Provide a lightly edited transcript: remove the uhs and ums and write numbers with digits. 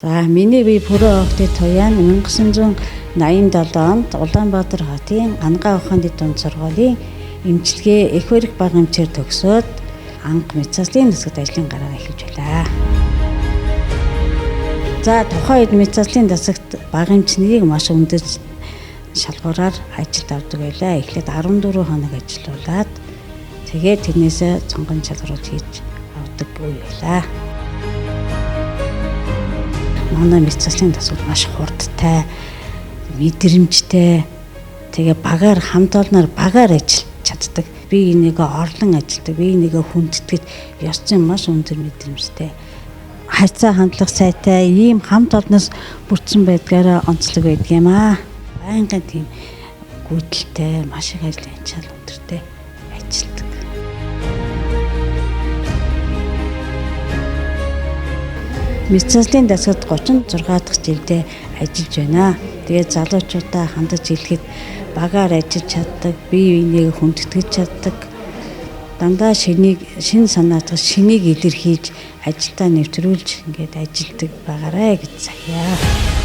За миний бие Пүрөө охтын Туяан 1987 онд Улаанбаатар хотын Ангаа ухааны дунд сургуулийн эмчилгээ эх барих бага эмчээр төгсөөд анх медсаслын засагт ажлын гараа эхэлж байлаа. За тухайн үед медсаслын засагт бага эмчнийг маш өндөр шалгуураар ажилд авдаг байлаа. Эхлээд 14 хоног ажилуулад тэгээд тэрнээсээ цонгон шалгаруулж хийж авдаг үе байлаа. Манай медсаслын засаг маш хурдтай, мэдрэмжтэй, тэгээ багаар хамт олноор багаар ажиллаж чаддаг. Би энийгээ орлон ажилладаг, би энийгээ хүндэтгэж ёс зүйн маш өндөр мэдрэмжтэй. Харьцаа хандлага сайтай, ийм хамт олноос бүрдсэн байдгаараа онцлог байдаг юм аа. Байнгын тийм гүйдэлтэй, маш их ажлын ачаал өндөртэй ажилладаг. Медсаслын засагт 36 дахь жилдээ ажиллаж байна. Тэгээд залуучуудаа хандаж хэлэхэд багаар ажиллаж чаддаг, бие биенийг хүндэтгэж чаддаг. Дандаа шинийг шин санаатах шинийг илэрхийлж ажилдаа нэвтрүүлж ингээд ажилладаг байгаарэ гэж захиа.